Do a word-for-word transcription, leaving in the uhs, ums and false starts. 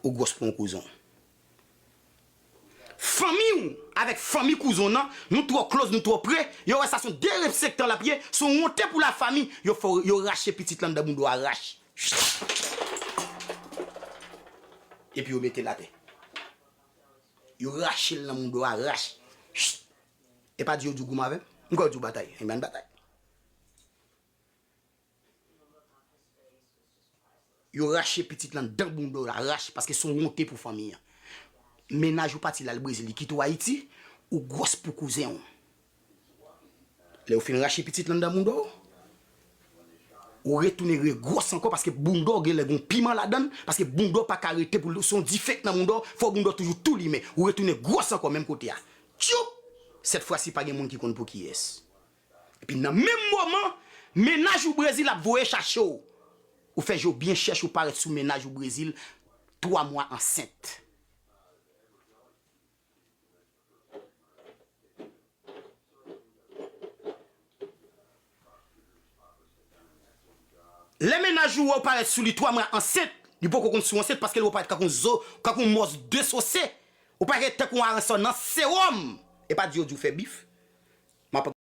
Ou gwòs pou yon kouzen w. Fanmi w avèk fanmi kouzen w nan, nou twò close, nou twò pre, yo wè sa se yon derespektan l ap ye, se yon wonte pou lafanmi, yo fè w, yo rache pitit lan anndan bounda w arach. Epi yo mete l atè. Yo rache l nan bounda w arach. E pa di yo di w goumen avè m? M kwè yo di w batay. Ebyen, ann batay. Yo rache pitit lan anndan bounda w arach, paske se yon wonte pou fanmi an. Mennaj ou pati l al Brezil, li kite w Ayiti, ou gwòs pou kouzen w. Lè yo fin rache pitit lan anndan bounda w, ou retounen regwòs ankò, paske bounda w genlè gen yon piman ladan l, paske bounda w pa ka rete pou l, se yon dife k nan bounda w, fò bounda w toujou tou limen. Ou retounen gwòs ankò menm kote a. Tchoup! Sèt fwa si pa gen moun ki konn pou kiyès. Epi nan menm moman, mennaj ou Brezil ap voye chache w. Ou fè je w byen chèch, ou parèt sou mennaj ou Brezil twa mwa ansent. Lè mennaj ou wè w parèt sou li twa mwa ansent, li poko konn si w ansent paske l wè w parèt kankou yon zo, kankou yon mòs desose. Ou parèt tankou yon aransò nan sewòm. E pa di yo di w fè bif. M ap